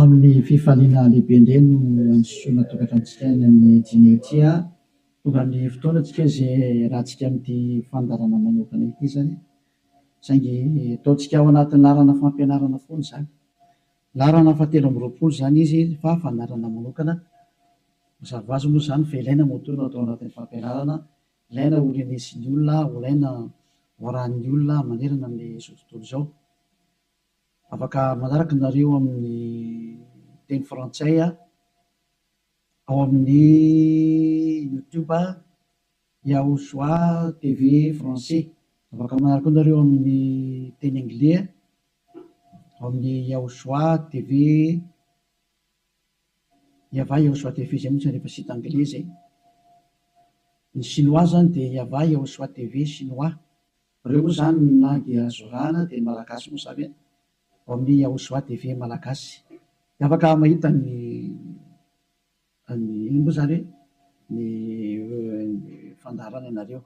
Amin'ny fifaliana lehibe indray no andisoana tokantranontsika any amin'ny dîner ity. Tonga amin'ny fotoana tsika izay iarahantsika amin'ity fandaharana manokana ity izany. Saingy ataontsika ao anatin'ny laharana fampianarana foana izany. Laharana fahatelo amby roapolo izany izy fa fandaharana manokana. Mazava ho azy moa izany fa ilaina moa toa no atao anatin'ny fampianarana, ilaina ho renesin'ny olona, ilaina ho arahin'ny olona manerana amin'izao tontolo izao. Afaka manaraka nareo amin'ny teny frantsay ao amin'ny YouTube Yahushua TV français. Afaka manaraka koa nareo amin'ny teny anglais ao amin'ny Yahushua TV Yahvah Yahushua TV izay moa tsy rehefa site anglais izay. Ny chinois zany dia Yahvah Yahushua TV chinois. Ireo moa izany ny langue azo arahana dia ny malagasy moa izany ao amin'ny Yahushua TV malagasy. Dia afaka mahita ny ny inona moa izany hoe ny fandaharana ianareo.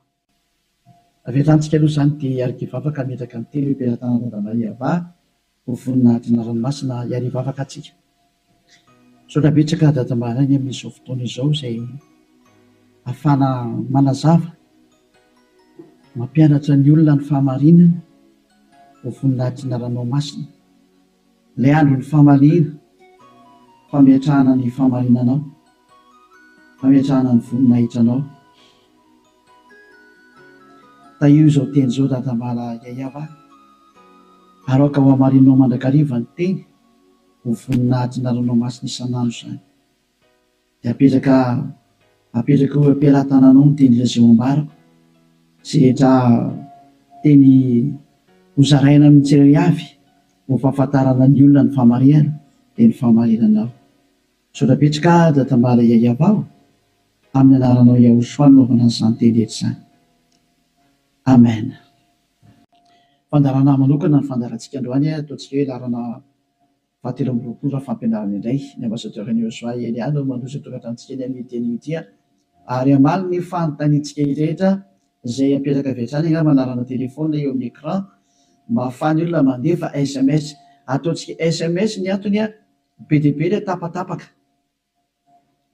Avy hatrany tsika aloha izany dia hiaraka hivavaka hametraka ny teny eo am-pelatanana Yahvah ho voninahitry ny anarany masina hiary hivavaka antsika. Misaotra betsaka Dada Maraina amin'izao fotoana izao izay ahafahana manazava, mampianatra ny olona ny fahamarinana ho voninahitry ny anaranao masina. Ilay andron'ny famaliana, fametrahana ny fahamarinanao, fametrahana ny voninahitranao. Tahio izao teny izao Dadamala Yayava, ary aoka ho hamarinao mandrakariva ny teny ho voninahitry ny anaranao masina isan'andro izany. Dia apetraka apetraka eo am-pelatananao ny teny izay ho ambarako, sy rehetra teny hozaraina amin'ny tsirairay avy ho fahafantarana ny olona ny fahamarihana dia ny fahamarinanao. Misaotra betsaka Dadamala Yayava o! Amin'ny anaranao Yahushua no anaovana an'izany teny rehetra izany. Amen. Fandaharana manokana ny fandaharantsika androany, ataontsika hoe laharana fahatelo amby roapolo raha fampianarana indray. Ny Ambassadeur an'i Yahushua Elia no mandroso eto an-tranontsika eny amin'ity anio ity ary hamaly ny fanontaniantsika rehetra izay apetraka avy hatrany angamba laharana telefaonina eo amin'ny écran mba ahafahan'ny olona mandefa sms. Ataontsika sms ny antony, be dia be ilay tapatapaka.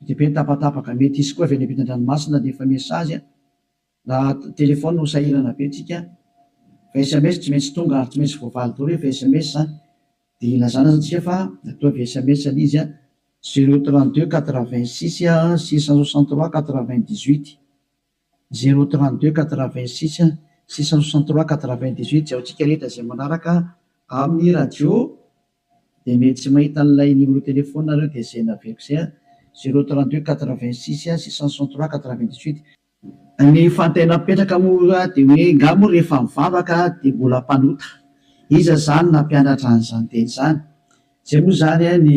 Be dia be ny tapatapaka. Mety hisy koa avy any ampitan-dranomasina handefa message. Raha téléphone ho sahirana be tsika fa sms tsy maintsy tonga ary tsy maintsy voavaly daholo rehefa sms zany dia ilazana zany tsika fa ataovy sms le izy a zéro 32 86 663 98 zéro 32 86 663 98 izay ho antsika rehetra izay manaraka amin'ny radio dia mety tsy mahita an'ilay numéro téléphone nareo dia izay naveriko izay a zéro 32 86 663 98. Ny fantena mipetraka moa dia hoe nga moa rehefa mivavaka dia mbola mpanota? Iza izany nampianatra an'izany teny izany? Izay moa izany ny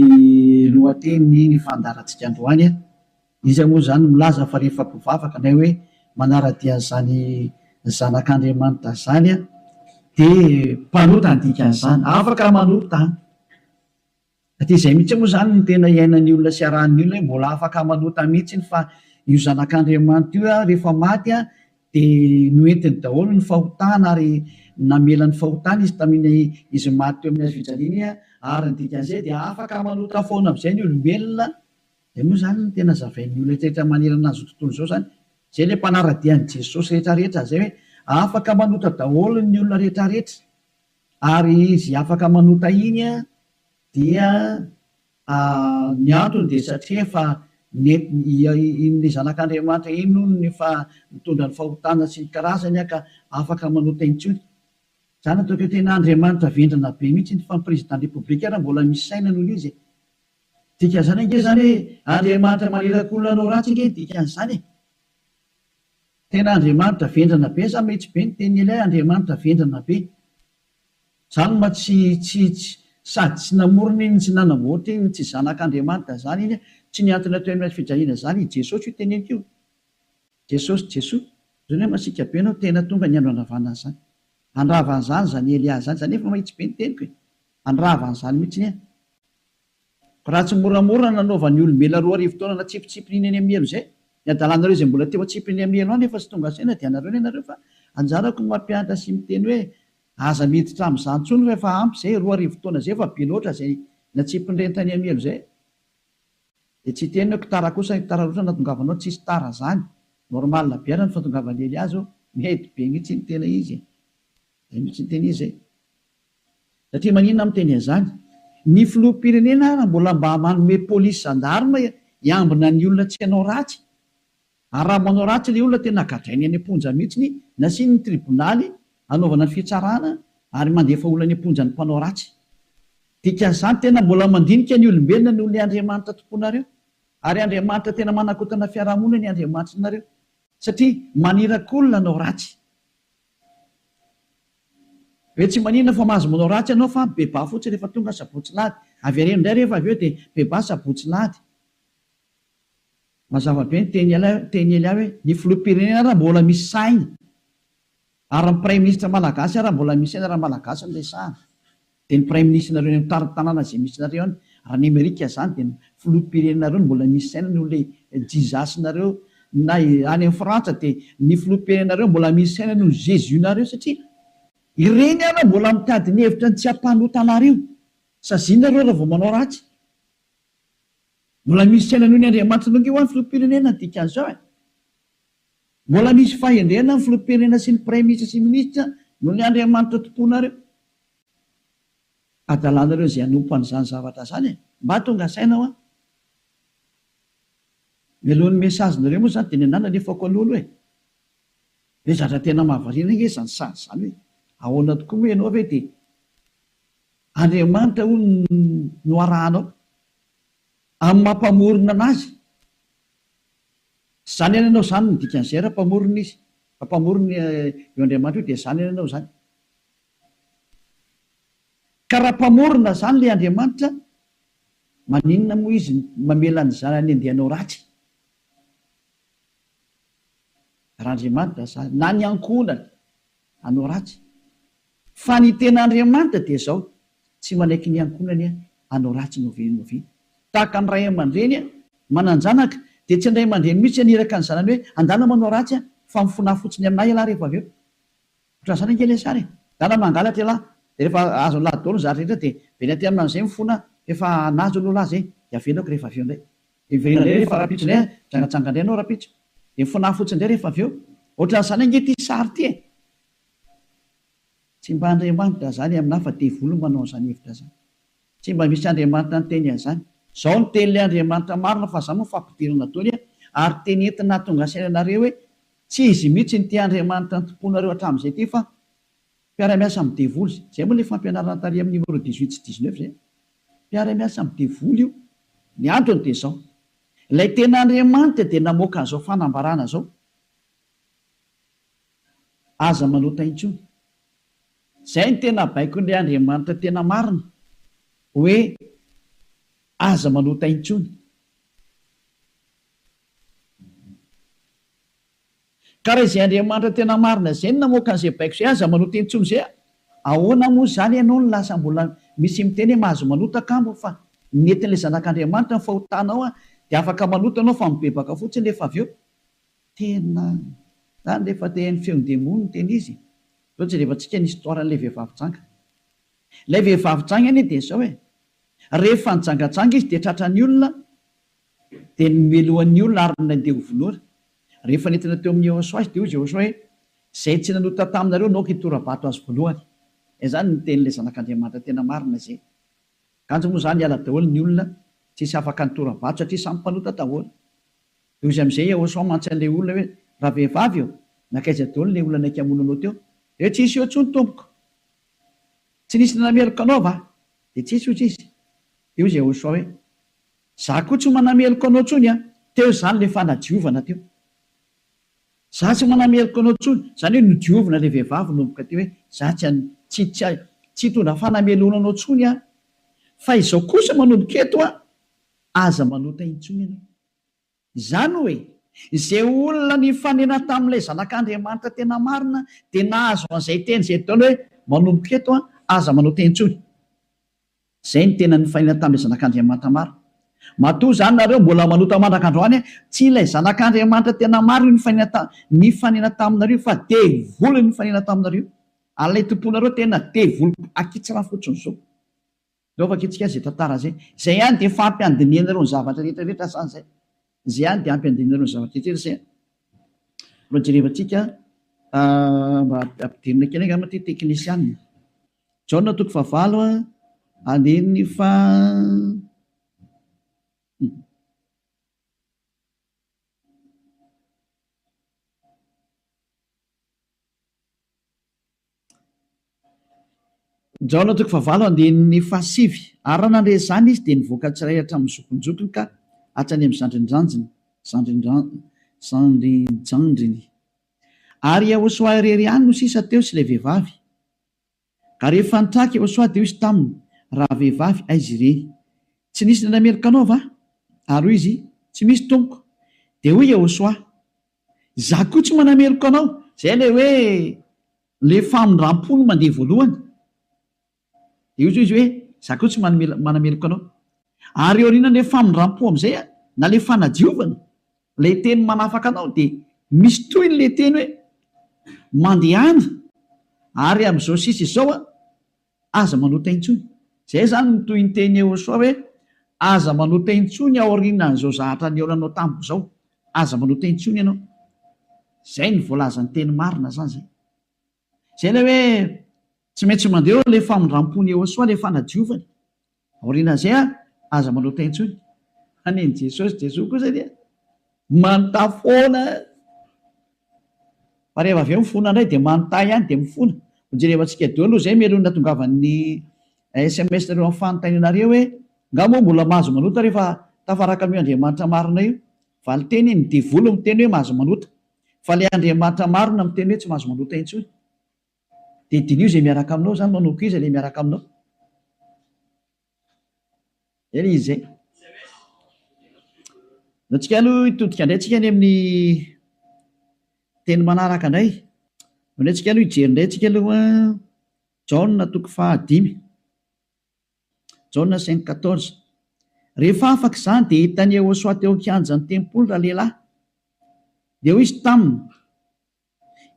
lohatenin'ny ny fandaharantsika androany. Iza moa izany no milaza fa rehefa mpivavaka na hoe manara-dia an'izany zanak'Andriamanitra izany dia mpanota ny dikan'izany? Afaka manota an! Satria izay mihitsy moa izany no tena iainan'ny olona sy arahan'ny olona hoe mbola afaka manota mihitsy fa io zanak'Andriamanitra io rehefa maty dia noentiny daholo ny fahotana ary namela ny fahotana izy tamin'iny izy maty teo amin'ny hazo fijaliana iny ary ny dikan'izay dia afaka manota foana amin'izay ny olombelona. Izay moa izany no tena zavain'ny olona rehetra manerana an'izao tontolo izao izany. Izay ilay mpanara-dia an'i Jesosy rehetra rehetra izay hoe afaka manota daholo ny olona rehetra rehetra. Ary izy afaka manota iny dia ny antony dia satria efa iny zanak'Andriamanitra iny hono efa nitondra ny fahotana sy ny karazany ka afaka manota intsony. Zany ataoko hoe tena Andriamanitra vendrana be mihitsy iny fa ny président république ary mbola misy saina noho izy e. Dikan'izany ange zany hoe Andriamanitra maniraka olona hanao ratsy ange ny dikan'izany e. Tena Andriamanitra vendrana be za mety be ny tenin'i Elia Andriamanitra vendrana be zany ma tsy tsy tsy sady tsy namorona iny tsy nanamboatra iny tsy zanak'Andriamanitra zany iny tsy nihantona teo amin'ny hazo fijaliana zany i Jesosy io teneniko io Jesosy Jesoa zany hoe masiaka be anao tena tonga ny andro handravana an'izany handrava an'izany zany Elia zany zany efa mahitsy be ny teniko e handrava an'izany mihitsy ny Raha tsy moramora nanaovan'ny olombelona 2000 taona natsipitsipiny eny amin'ny helo izay, ny adalanareo izay mbola teo atsipiny amin'ny helo any efa tsy tonga saina dia anareo ny anareo fa anjarako ny mampianatra sy miteny hoe aza miditra amin'izany intsony fa efa ampy izay, 2000 taona izay efa be loatra izay. Natsipin'ireny tany amin'ny helo izay. Dia tsy hiteny hoe tara kosa, tara loatra ny nahatongavanao, tsisy tara zany. Normal be ary ny fahatongavan'i Elia zao. Mety be mihitsy ny tena izy e. Zay mihitsy ny tena izy e. Satria maninona aho miteny an'izany? Ny filoham-pirenena ara mbola mba manome polisy gendarme hiambina ny olona tsy hanao ratsy. Ary raha manao ratsy ilay olona tena gadrainy any am-ponja mihitsiny, nasiany ny tribonaly hanaovana ny fitsarana ary mandefa olona any am-ponja ny mpanao ratsy. Dikan'izany tena mbola mandinika ny olombelona noho ilay Andriamanitra tomponareo. Ary Andriamanitra tena manakotana fiarahamonina ny Andriamanitrinareo. Satria maniraka olona hanao ratsy. Hoe tsy maninona fa mahazo manao ratsy ianao fa mibebaha fotsiny rehefa tonga sabotsy lahady. Avereno indray rehefa avy eo dia mibebaha sabotsy lahady. Mazava be ny teny teny Elia hoe ny filoham-pirenena ara mbola misy saina ary ny praiminisitra malagasy ara mbola misy saina raha malagasy no resahana dia ny praiminisitrinareo any amin'ny tanàna izay misy nareo any raha ny amerika izany dia ny filoham-pirenenareo no mbola misy saina noho ilay Jesus nareo na any amin'ny frantsa dia ny filoham-pirenenareo mbola misy saina noho ny Jesus nareo satria ireny ara mbola mitady ny hevitra ny tsy hampanota anareo sazianareo raha vao manao ratsy. Mbola misy saina noho ny Andriamanitra noho ange hoa ny filoham-pirenena ny dikan'izao e! Mbola misy fahendrena ny filoham-pirenena sy ny praiminisitra sy minisitra noho ny Andriamanitra tomponareo. Adalanareo izay hanompo an'izany zavatra izany e! Mba tonga saina hoa! Mialohan'ny message-nareo moa izany dia ny anah nalefako aloha aloha e! Hoe zatra tena mahavariana ange izany sary izany hoe ahoana tokoa moa ianao ve dia Andriamanitra hono no arahanao? Amin'ny maha mpamorona anazy. Tsy zany anie ianao zany no dikan'izay raha mpamorona izy. Raha mpamorona io Andriamanitra io dia zany anie ianao zany. Ka raha mpamorona zany ilay Andriamanitra, maninona moa izy mamela ny zanany handeha hanao ratsy? Raha Andriamanitra zany, na ny ankohonany hanao ratsy. Fa ny tena Andriamanitra dia izao, tsy manaiky ny ankohonany hanao ratsy na oviana na oviana. Tahaka ny ray aman-dreny manan-janaka, dia tsy ny ray aman-dreny mihitsy haniraka ny zanany hoe, andana manao ratsy fa mifonaha fotsiny aminà ialahy rehefa avy eo. Ohatran'izany ange ilay sary e! Ndana mangalatra ialahy, dia rehefa azon'ilahy daholo ny zavatra rehetra dia miverina aty aminy amin'izay mifona fa efa nahazo aloha lahy izay, dia avelako rehefa avy eo indray. Dia miverina indray rehefa rahampitso indray an, mijangajanga indray ianao rahampitso. Dia mifonaha fotsiny indray rehefa avy eo. Ohatran'izany ange ity sary ity e! Tsy mba Andriamanitra izany aminà fa devoly no manao an'izany hevitra izany. Tsy mba misy Andriamanitra niteny an'izany. Izao no tenin'ilay Andriamanitra marina fa izany moa fampidirana daholo an, ary teny entina hahatonga saina anareo hoe tsy izy mihitsy ity Andriamanitra nitompoanareo hatramin'izay ity fa mpiara-miasa amin'ny devoly. Izay moa ilay fampianarana tary amin'ny numéro 18 sy 19 izay. Mpiara-miasa amin'ny devoly io. Ny antony dia izao, ilay tena Andriamanitra dia namoaka an'izao fanambarana izao. Aza manota intsony. Izay no tena baikon'ilay Andriamanitra tena marina, hoe aza manota intsony. Ka raha izay Andriamanitra tena marina izay no namoaka an'izay baiko izay, aza manota intsony izay, ahoana moa izany ianao no lasa mbola misy miteny hoe mahazo manota kamo fa nentin'ilay zanak'Andriamanitra ny fahotanao dia afaka manota ianao fa mibebaka fotsiny rehefa avy eo. Tena zany rehefa te haino feon-demony no tena izy e! Zao jerevantsika ny histoire an'ilay vehivavy janga. Ilay vehivavy janga anie dia zao e! Rehefa nijangajanga izy dia tratran'ny olona dia nomelohan'ny olona ary nandeha ho vonoina. Rehefa nentina teo amin'i Yehosua izy dia hoy Yehosua hoe, Izay tsy nanota taminareo no aoka hitora-bato azy voalohany. Izany no tenin'ilay Zanak'Andriamanitra tena marina izay. Kanjo moa izany hiala daholo ny olona, tsisy afaka nitora-bato satria samy mpanota daholo. Dia hoy izy amin'izay Yehosua mantsy an'ilay olona hoe, Ravehivavy ô, nankaiza daholo ilay olona naika hamono anao teo? Dia hoe, Tsisy eo intsony, tompoko. Tsy nisy nanameloka anao va? Dia tsisy, hoy izy. Dia hoy Yehosua hoe, Izaho koa tsy manameloka anao intsony an! Teo izany ilay fanadiovana teo. Izaho tsy manameloka anao intsony. Izany hoe nodiovina ilay vehivavy nanomboka teo hoe, Izaho tsy tsy tsy tsy hitondra fanamelohana anao intsony aho. Fa izao kosa manomboka eto an, aza manota intsony ianao. Izany hoe, izay olona nifanena tamin'ilay Zanak'Andriamanitra tena marina dia nahazo an'izay teny izay daholo hoe, manomboka eto an, aza manota intsony. Izay no tena nifanena tamin'ilay Zanak'Andriamanitra marina. Matoa izany nareo mbola manota mandraka androany, tsy ilay Zanak'Andriamanitra tena marina io nifanena ta, nifanena taminareo fa devoly nifanena taminareo. Ary ilay tomponareo tena devoly akitsirano fotsiny izao. Ndao vakintsika izay tantara izay. Izay ihany dia efa ampy handinihanareo ny zavatra rehetra rehetra izany izay. Izay ihany dia ampy handinihanareo ny zavatra rehetra rehetra izay. Mbola jerevantsika mba ampidirina kely angamba ity teknisianina. Jaona toko fahavalo andininy faha. Jaona toko fahavalo andininy fahasivy, Ary raha nandre izany izy, dia nivoaka tsirairay hatramin'ny zokinjokiny ka hatrany amin'ny zandrinjanjiny, zandrinjandriny. Ary Iehôsoa irery ihany no sisa teo sy ilay vehivavy. Ka rehefa nitraka Iehôsoa, dia hoy izy taminy, Ravehivavy, aiza ireny? Tsy nisy nanameloka anao va? Ary hoy izy, Tsy misy, tompoko. Dia hoy Iehôsoa, Izaho koa tsy manameloka anao. Izay ilay hoe ilay famindram-po no mandeha voalohany. Dia hoy izy hoe, Izaho koa tsy manameloka anao. Ary aorianan'ilay famindram-po amin'izay, na ilay fanadiovana, ilay teny manafaka anao, dia misy tohiny ilay teny hoe, Mandehana, ary amin'izao sisa izao, Aza manota intsony. Zay zany ny tohinteny Yehosua hoe aza manota intsony aorianan'izao zahatra nihaonanao tamiko zao. Aza manota intsony ianao. Zay ny voalazan'ny teny marina zany zay. Zay ilay hoe tsy maintsy mandeha eo ilay famindrampon'i Yehosua, ilay fanadiovany. Aorianan'izay an, aza manota intsony. Fa nen'i Jesosy, Jesoa kosa dia manontà foana. Fa rehefa avy eo mifona indray dia manontà ihany dia mifona. Hojerevantsika daholo aloha izay mialoha ny nahatongavan'ny sms nareo amin'ny fanontanianareo hoe nga moa mbola mahazo manota rehefa tafaraka amin'io Andriamanitra marina io? Valinteny, ny devoly miteny hoe mahazo manota. Fa ilay Andriamanitra marina miteny hoe tsy mahazo manota intsony. Dia diniho izay miaraka aminao izany, manomboka iza ilay miaraka aminao? Zay ilay izy zay. Ndao tsika aloha hitodika indray tsika any amin'ny teny manaraka indray. Ndao indray tsika aloha hijery indray tsika aloha Jaona toko fahadimy. Jaona cinq quatorze. Rehefa afaka izany dia hitan'i Yehosua teo an-kianjan'ny tempoly ralehilahy. Dia hoy izy taminy,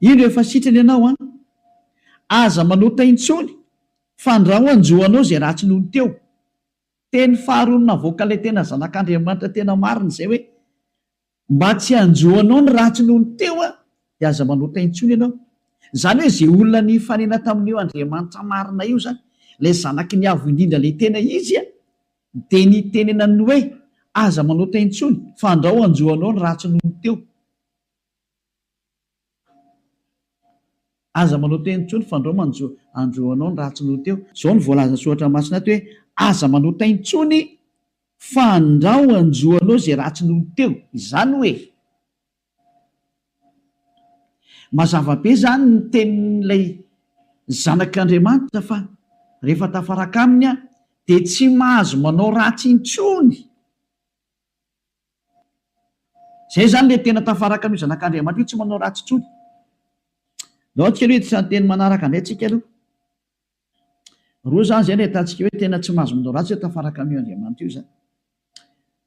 Indro efa sitrana ianao an! Aza manota intsony fandrao hanjo anao izay ratsy nony teo. Teny faharoa navoakan'ilay tena zanak'Andriamanitra tena marina izay hoe, mba tsy hanjo anao ny ratsy nony teo an, dia aza manota intsony ianao. Izany hoe izay olona nifanena tamin'io Andriamanitra marina io izany, ilay zanaky ny Avo Indrindra ilay tena izy an, dia nitenenany hoe, aza manota intsony fandrao hanjo anao ny ratsy nony teo. Aza manao teny intsony fandrao manjo andro anao ny ratsy noho teo. Zao no voalazan'ny soratra masina ato hoe aza manota intsony fandrao anjo anao izay ratsy noho teo. Izany hoe mazava be izany ny tenin'ilay zanak'Andriamanitra fa rehefa tafaraka aminy aho dia tsy mahazo manao ratsy intsony. Zay zany le tena tafaraka amin'io zanak'Andriamanitra io tsy manao ratsy intsony. Ndao antsika aloha hiditra ny teny manaraka indray tsika aloha. Roa zany zay no ahitantsika hoe tena tsy mahazo manao ratsy hoe tafaraka amin'io Andriamanitra io zany.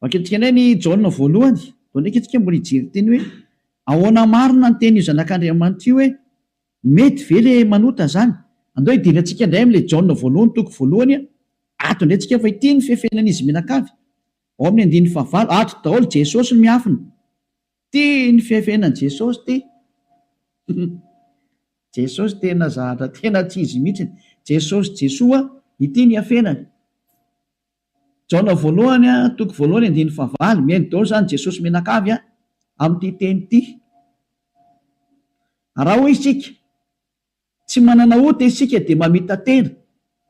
Vakintsika indray ny Jaona voalohany. Vao ndraiky tsika mbola hijery teny hoe ahoana marina ny tenin'io zanak'Andriamanitra io hoe mety ve le manota zany? Andao hidirantsika indray amin'ilay Jaona voalohany toko voalohany ato indray tsika fa ity ny fefenan'izy mianakavy. Ao amin'ny andininy fahavalo, ato daholo Jesosy no miafina. Ty ny fiafiainan'i Jesosy ty. Jesosy tena zahatra tena tsy izy mihitsiny. Jesosy Jesoa, ity ny iafenany. Jaona voalohany toko voalohany andininy fahavalo, mihaino daholo izany Jesosy mianakavy amin'ity teny ity. Raha hoy isika, tsy manana ota isika dia mamita-tena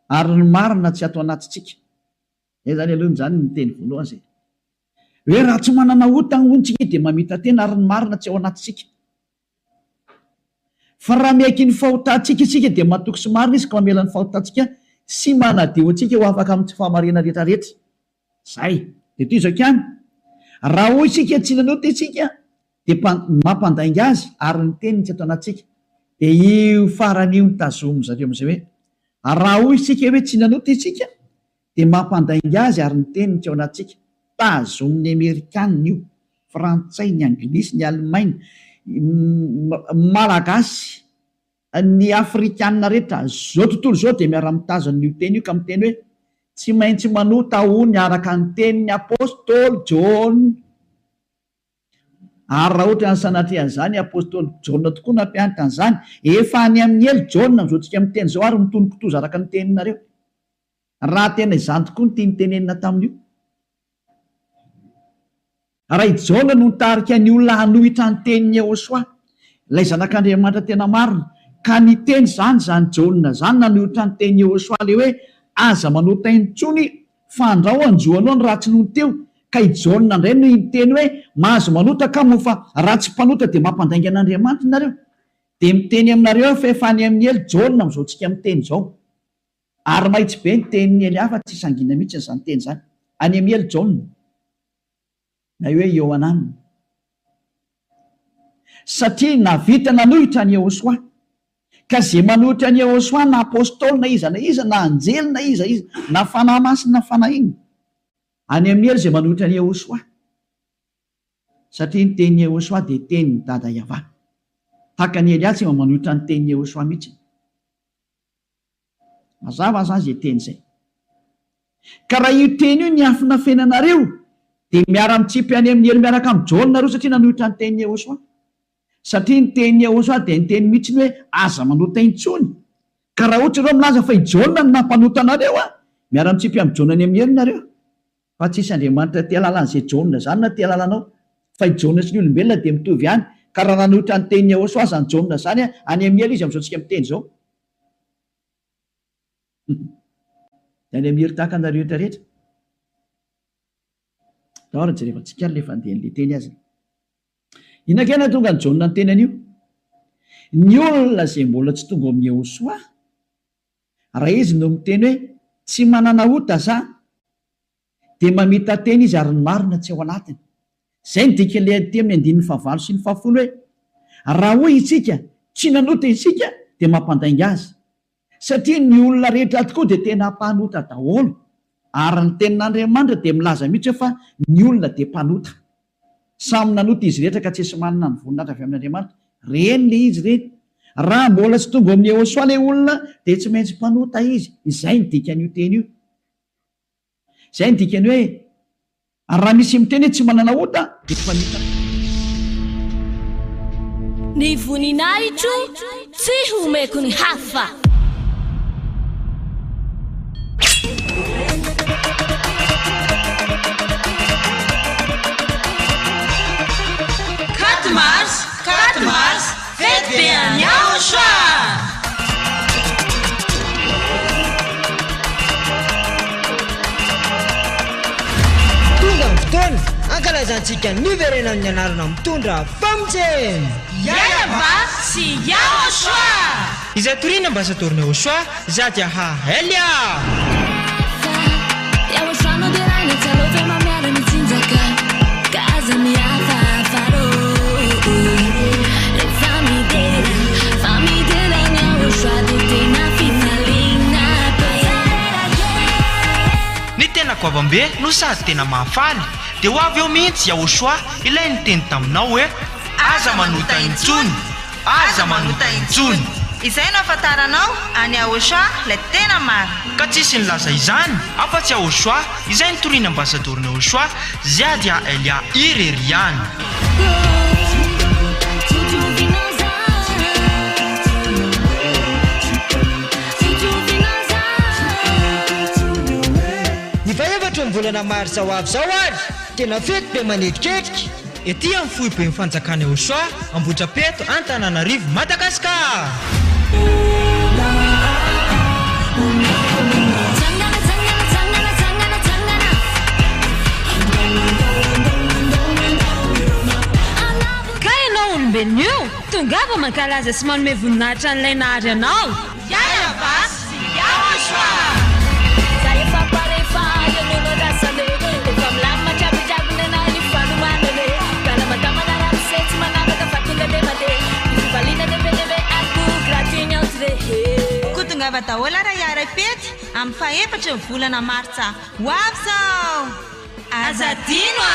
ary ny marina tsy ato anatintsika. Zay zany aloha zany ny teny voalohany zay. Hoe raha tsy manana ota hono tsika dia mamita-tena ary ny marina tsy ao anatintsika. Fa raha miaiky ny fahotantsika isika dia matoky sy marina izy ka mamela ny fahotantsika sy manadio antsika ho afaka amin'ny tsy fahamarinana rehetra rehetra. Zay. Dia toy izao ihany. Raha hoy isika tsy nanota isika dia mampandainga azy ary ny teniny tsy ato anatintsika. Dia io farany io no tazomin-dry zareo amin'izay hoe raha hoy isika hoe tsy nanota isika dia mampandainga azy ary ny teniny tsy ao anatintsika. Tazomin'ny Amerikanina io, Frantsay, ny Anglisy, ny Alemaina, Malagasy, ny Afrikanina rehetra, zao tontolo izao dia miara-mitazona io teny io ka miteny hoe. Tsy maintsy manota hono araka ny tenin'ny apostoly Jaona. Ary raha ohatra ny sanatria an'izany, apostoly Jaona tokoa nampianatra an'izany. Efa any amin'ny helo Jaona amin'izao tsika miteny izao ary mitono kitoza araka ny teninareo. Raha tena izany tokoa no tiany tenenina tamin'io. Raha i Jaona no nitarika ny olona hanohitra ny tenin'i Yehosua, ilay Zanak'Andriamanitra tena marina, ka niteny izany izany Jaona izany nanohitra ny tenin'i Yehosua ilay hoe aza manota intsony fa andrao hanjo anao ny ratsy nony teo, ka i Jaona indray no niteny hoe mahazo manota ka moa fa raha tsy mpanota dia mampandainga an'Andriamanitra nareo. Dia miteny aminareo aho fa efa any amin'ny helo Jaona amin'izao tsika miteny izao. Ary mahitsy be ny tenin'i Elia fa tsy sangiana mihitsy izany teny izany. Any amin'ny helo Jaona. Na hoe Iohanana. Satria nahavita nanohitra an'i Yehosua. Ka izay manohitra an'i Yehosua na apostoly na iza na iza, na anjely na iza iza, na fanahy masina na fanahy inona. Any amin'ny helo izay manohitra an'i Yehosua. Satria ny tenin'i Yehosua dia tenin'i Dada Yavah. Tahaka an'i Elia tsy mba manohitra ny tenin'i Yehosua mihitsy. Mazava izany izay teny izay. Ka raha io teny io niafinafenanareo, dia miara-mitsipy any amin'ny helo miaraka amin'i Jaona nareo satria nanohitra ny tenin'i Yehosua. Satria ny tenin'i Yehosua dia niteny mihitsy ny hoe aza manota intsony. Ka raha ohatra ireo milaza fa i Jaona no nampanota anareo, miara-mitsipy amin'i Jaona any amin'ny helo nareo. Fa tsisy Andriamanitra te halala an'izay Jaona izany na te halala anao. Fa i Jaona sy ny olombelona dia mitovy ihany. Ka raha nanohitra ny tenin'i Yehosua izany Jaona izany, any amin'ny helo izy amin'izao tsika miteny izao. Dia any amin'ny helo tahaka anareo rehetra rehetra. Ndao ary jerevantsika ary ilay fandehan'ilay teny aza. Inona kay nahatonga an'i Jaona niteny an'io? Ny olona izay mbola tsy tonga ao amin'i Yehosua, Raha izy no miteny hoe tsy manana ota za dia mamita-tena izy ary ny marina tsy ao anatiny. Izay no dikan'ilay aty amin'ny andininy fahavalo sy ny fahafolo hoe raha hoy isika tsy nanota isika dia mampandainga azy. Satria ny olona rehetra tokoa dia tena mpanota daholo ary ny tenin'Andriamanitra dia milaza mihitsy hoe fa ny olona dia mpanota. Samy nanota izy rehetra ka tsisy manana ny voninahitra avy amin'Andriamanitra. Reny le izy reny. Raha mbola tsy tonga ao amin'i Yehosua le olona dia tsy maintsy mpanota izy. Izay ny dikan'io teny io. Izay ny dikany hoe ary raha misy miteny hoe tsy manana ota dia mpamita. Ny voninahitro tsy homeko ny hafa. Quatre mars, quatre mars, fety be any Aotra! Tonga ny fotoana hankalazantsika ny niverenan'ny anarana mitondra famonjena! Yayava sy Yahoshua! Izay toriana Ambasadaoron'i Yahoshua, Zadiaha Elia! Ny tena goavambe no sady tena mahafaly dia ho avy eo mihitsy Yahoshua ilay niteny taminao hoe, Aza manota intsony! Aza manota intsony! Izay no ahafantaranao an'i Yahoshuah ilay tena marina. Ka tsisy nilaza izany afa-tsy Yahoshuah izay nitorian'ny ambasadaoron'i Yahoshuah, Ziadia Elia irery ihany. Ny fahefatry ny volana marsa ho avy izao ary tena fety be manetriketrika. Ety amin'ny foiben'ny fanjakana Eosoa, Ambohitrapeto, Antananarivo, Madagasikara. Ka ianao olombelona io, tongava mankalaza sy manome voninahitra an'ilay nahary anao. Yaya va sy Yahoshua! Za efa pare fa eo no andrasana e Efa milamina jiaby nenah ny fanomanana e Mpiara-madamana ramose tsy manavaka fa tonga de mandeha Ny fifaliana de be dia be ary koa gratuit ny entrée he. Koa tongava daholo ara hiara hifety amin'ny fahefatry ny volana martsa ho avy izao! Aza adino an!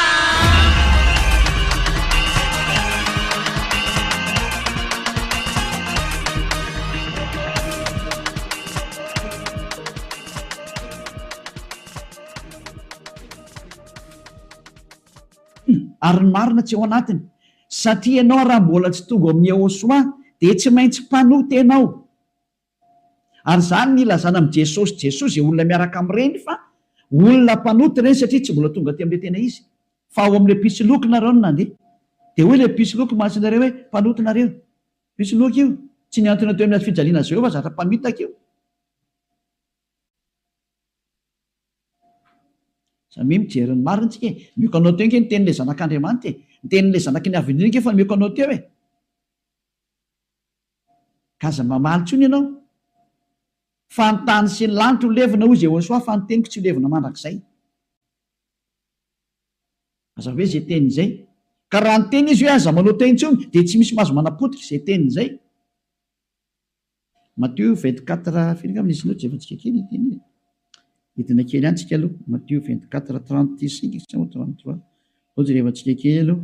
Ary ny marina tsy ao anatiny. Satria ianao raha mbola tsy tonga ao amin'ny Yehosua dia tsy maintsy mpanota ianao. Ary izany no ilazana amin'i Jesosy Jesoa izay olona miaraka amin'ireny fa olona mpanota ireny satria tsy mbola tonga aty amin'ilay tena izy. Fa ao amin'ilay mpisoloky nareo no nandeha. Dia hoy ilay mpisoloky mantsy nareo hoe mpanota nareo. Mpisoloky io. Tsy nihantona teo amin'ny hazofijaliana azy ireo fa zatra mpamitaka io. Samia mijery ny marina tsika e! Omeko anao teo ange ny tenin'ilay zanak'Andriamanitra e! Ny tenin'ilay zanaky ny Avo Indrindra ange efa nomeko anao teo e! Ka aza mamaly intsony ianao. Fa ny tany sy ny lanitra ho levona hoy Jehosoa fa ny teniko tsy ho levona mandrakizay. Aza hoe izay teniny izay. Ka raha niteny izy hoe aza manao teny intsony dia tsy misy mahazo manapotika izay teniny izay. Matio 24 firy angamba nisy note jerevantsika kely ity anie. Hidina kely any tsika aloha. Matio 24 35 sa 33. Ao jerevantsika kely aloha.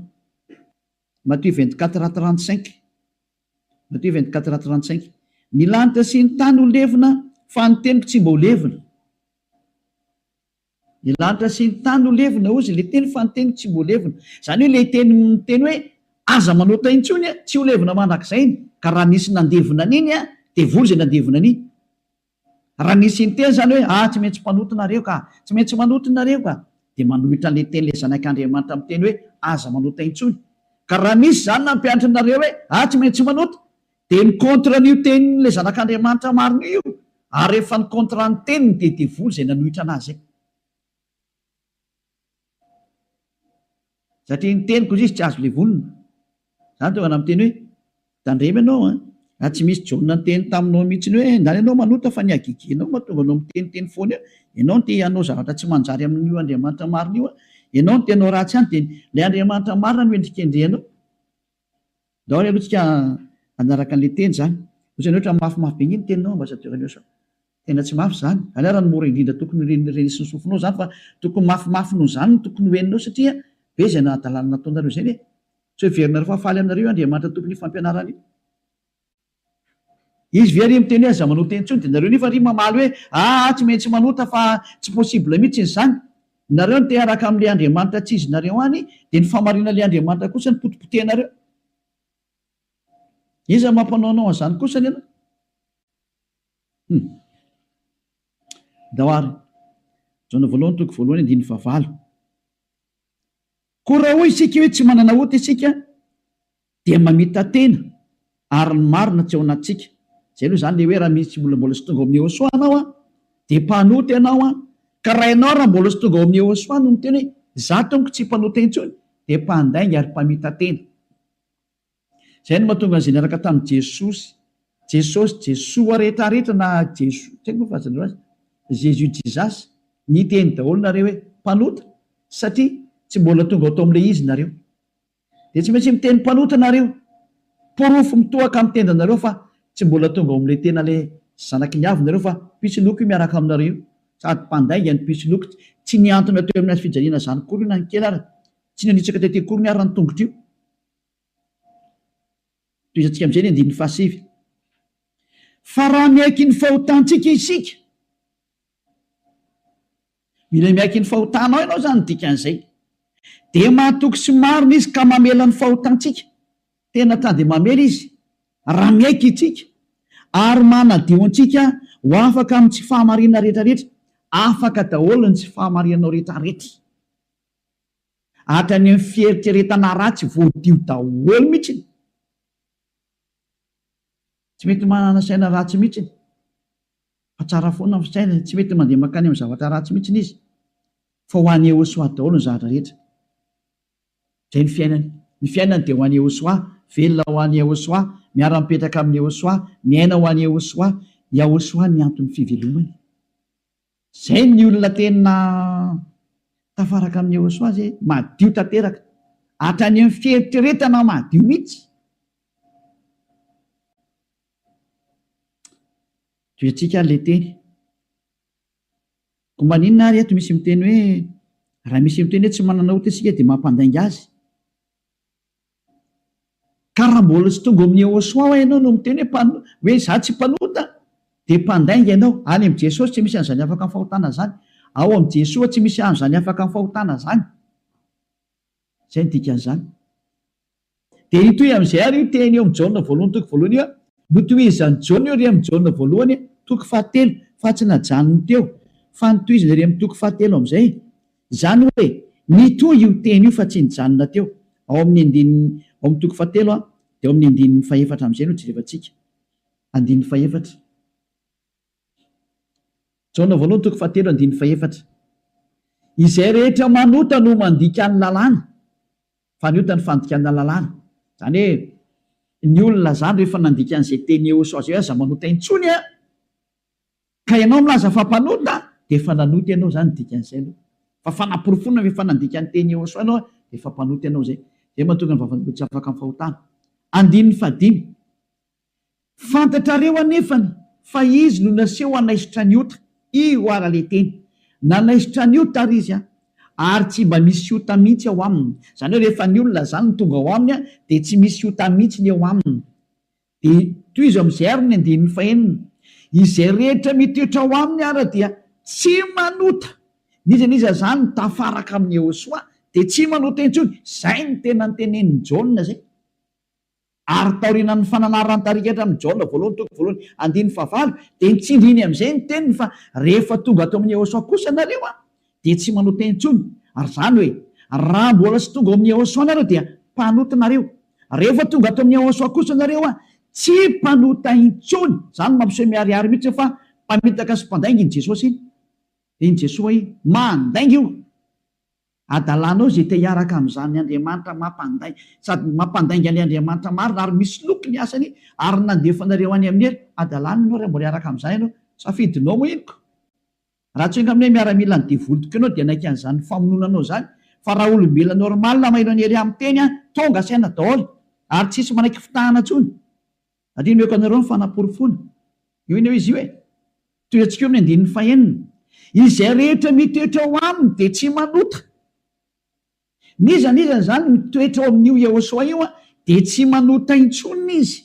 Matio 24 35. Matio 24 35. Ny lanitra sy ny tany ho levona fa ny teniko tsy mba ho levona. Ny lanitra sy ny tany ho levona hozy ilay teny fa ny teny tsy mbo levona. Izany hoe ilay teny miteny hoe aza manota intsony tsy ho levona mandrakizay iny. Ka raha nisy nandevona an'iny an, devoly izay nandevona an'iny. Raha nisy niteny izany hoe ah tsy maintsy mpanota nareo ka, tsy maintsy manota nareo ka, dia manohitra an'ilay teny ilay zanak'Andriamanitra miteny hoe aza manota intsony. Ka raha nisy izany nampianatra anareo hoe ah tsy maintsy manota, Dia ny contre an'io tenin'ilay zanak'Andriamanitra marina io, ary rehefa ny contre ny teniny dia devoly izay nanohitra an'azy izay. Satria ny teniko izy tsy azo levonina. Izany tonga na miteny hoe, tandremo ianao an, raha tsy misy Jaona niteny taminao mihitsy hoe ndany ianao manota fa ny hagegenao mahatonga anao miteniteny foana eo, ianao no te hanao zavatra tsy manjary amin'io Andriamanitra marina io an, ianao no te hanao ratsy any dia ilay Andriamanitra marina no endrikendrehanao. Ndao ary aloha tsika hanaraka an'ilay teny izany. Ohatrany ohatra mafimafy be nge ny teninao ambassadeur Aniosa. Tena tsy mafy izany. Izany ary no mora indrindra tokony ho renesin'ny sofinao izany fa tokony mafimafy noho izany no tokony ho henonao satria be izay nahadalana nataonareo izay ve? Tsy heverinareo fa faly aminareo io Andriamanitra tompon'io fampianarana io? Izy ve ary miteny hoe aza manota intsony dia nareo nefa ary mamaly hoe aa tsy maintsy manota fa tsy possible mihitsy izany. Nareo no te hiaraka amin'ilay Andriamanitra tsy izy nareo any dia ny fahamarinan'ilay Andriamanitra kosa no potipotehinareo. Iza no mampanaonao an'izany kosa ianao? Hum. Ndao ary. Jaona voalohany toko voalohany andininy fahavalo. Koa raha hoy isika hoe tsy manana ota isika dia mamita-tena ary ny marina tsy ao anatintsika. Izay aloha izany ilay hoe raha misy olona mbola tsy tonga ao amin'i Yehosua ianao an, dia mpanota ianao an, ka raha ianao raha mbola tsy tonga ao amin'i Yehosua no miteny hoe izaho tompoko tsy mpanota intsony dia mpandainga ary mpamita-tena. Izay no mahatonga an'izay niaraka tamin'i Jesosy, Jesosy, Jesoa rehetra rehetra na Jeso, tsy haiko moa fahazanareo azy, Jésus Jesus, niteny daholo nareo hoe mpanota satria tsy mbola tonga ao tao amin'ilay izy nareo. Dia tsy maintsy miteny mpanota nareo. Porofo mitohaka amin'ny tendanareo fa tsy mbola tonga ao amin'ilay tena ilay zanaky ny avo nareo fa mpisoloky io miaraka aminareo io. Sady mpandainga ny mpisoloky. Tsy nihantona teo amin'ny hazofijaliana izany akory io na ny kely ara. Tsy nanitsaka tety akory ny ara ny tongotra io. Tohizantsika amin'izay ny andininy fahasivy. Fa raha miaiky ny fahotantsika isika, mila miaiky ny fahotanao ianao izany ny dikan'izay, dia mahatoky sy marina Izy ka mamela ny fahotantsika. Tena ta dia mamela Izy raha miaiky isika, ary manadio antsika ho afaka amin'ny tsy fahamarinana rehetrarehetra. Afaka daholo ny tsy fahamarinanao rehetrarehetra. Hatrany amin'ny fieritreretana ratsy voadio daholo mihitsy. Tsy mety manana saina ratsy mihitsy fa tsara foana ny fisainany, tsy mety mandeha mankany amin'ny zavatra ratsy mihitsy izy fa ho an'i Yehosua daholo ny zavatra rehetra. Izay ny fiainany. Ny fiainany dia ho an'i Yehosua, velona ho an'i Yehosua, miara-mipetraka amin'i Yehosua, miaina ho an'i Yehosua. Yahosua ny anton'ny fivelomany. Zay ny olona tena tafaraka amin'i Yehosua zay, madio tanteraka. Hatrany amin'ny fieritreretana madio mihitsy. Tohiantsika ary ilay teny. Koa maninona ary eto misy miteny hoe raha misy miteny hoe tsy manana ota isika dia mampandainga azy. Ka raha mbola tsy tonga ao amin'i Yehosua hoa ianao no miteny hoe mpano, hoe izaho tsy mpanota, dia mpandainga ianao. Any amin'i Jesosy tsy misy an'izany afaka amin'ny fahotana izany. Ao amin'i Jesoa tsy misy an'izany afaka amin'ny fahotana izany. Izay no dikan'izany. Dia hitohy amin'izay àry io teny eo amin'ny Jaona voalohany toko voalohany io. Notohizan'i Jaona io ery amin'ny Jaona voalohany toko fahatelo, fa tsy najanony teo, fa notohizany ery amin'ny toko fahatelo amin'izay. Izany hoe, nitohy io teny io fa tsy nijanona teo. Ao amin'ny andininy, ao amin'ny toko fahatelo, dia ao amin'ny andininy fahefatra amin'izay no jerevantsika. Andininy fahefatra. Jaona voalohany toko fahatelo andininy fahefatra. Izay rehetra manota no mandika ny lalàna. Fa ny ota ny fandikana lalàna. Izany hoe ny olona izany rehefa nandika an'izay teny Yehosua izay hoe aza manota intsony an! Ka ianao milaza fa mpanota dia efa nanota ianao izany ny dikan'izay aloha. Fa fanaporofoana fa efa nandika ny teny Yehosua ianao dia efa mpanota ianao izay. Izay mahatonga ny vavan'olona tsy afaka amin'ny fahotana. Andininy fahadimy. Fantatrareo anefany fa izy no naseho hanaisotra ny ota, io ara le teny. Nanaisotra ny ota ary izy an, ary tsy mba misy ota mihitsy ao aminy. Izany hoe rehefa ny olona izany no tonga ao aminy an, dia tsy misy ota mihitsy ny eo aminy. Dia tohizo amin'izay ary ny andininy fahenina. Izay rehetra mitoetra ao aminy ara dia tsy manota. N'iza n'iza izany mitafaraka amin'i Yehosua dia tsy manota intsony. Izay no tena notenenin'i Jaona izay. Ary taorianan'ny fananarana tarika hatramin'i Jaona voalohany toko voalohany andininy fahavalo dia nitsindriny amin'izay ny teniny fa rehefa tonga ato amin'i Yehosua kosa nareo an dia tsy manota intsony ary izany hoe raha mbola tsy tonga ao amin'i Yehosua nareo dia mpanota nareo rehefa tonga ato amin'i Yehosua kosa nareo an tsy mpanota intsony izany mampiseho miharihary mihitsy fa mpamitaka sy mpandainga iny Jesosy iny iny Jesoa iny mandainga io Adalanao izay te hiaraka amin'izany Andriamanitra mampandainga sady mampandainga ilay Andriamanitra marina ary misoloky ny asany ary nandefa anareo any amin'ny helo. Adalana ianao raha mbola hiaraka amin'izany ianao. Safidinao moa iny ko. Raha tsy enga aminay miaramilan'ny devoly tokoa ianao dia hanaiky an'izany famonoana anao izany fa raha olombelona normal maheno an'i Elia miteny an, tonga saina daholo ary tsisy manaiky fitahana intsony. Ary omeko anareo ny fanaporofoana. Io anie izy io e! Tohiantsika eo amin'ny andininy fahenina. Izay rehetra mitoetra ao aminy dia tsy manota. N'iza n'iza izany mitoetra ao amin'io Yehosua io dia tsy manota intsony izy.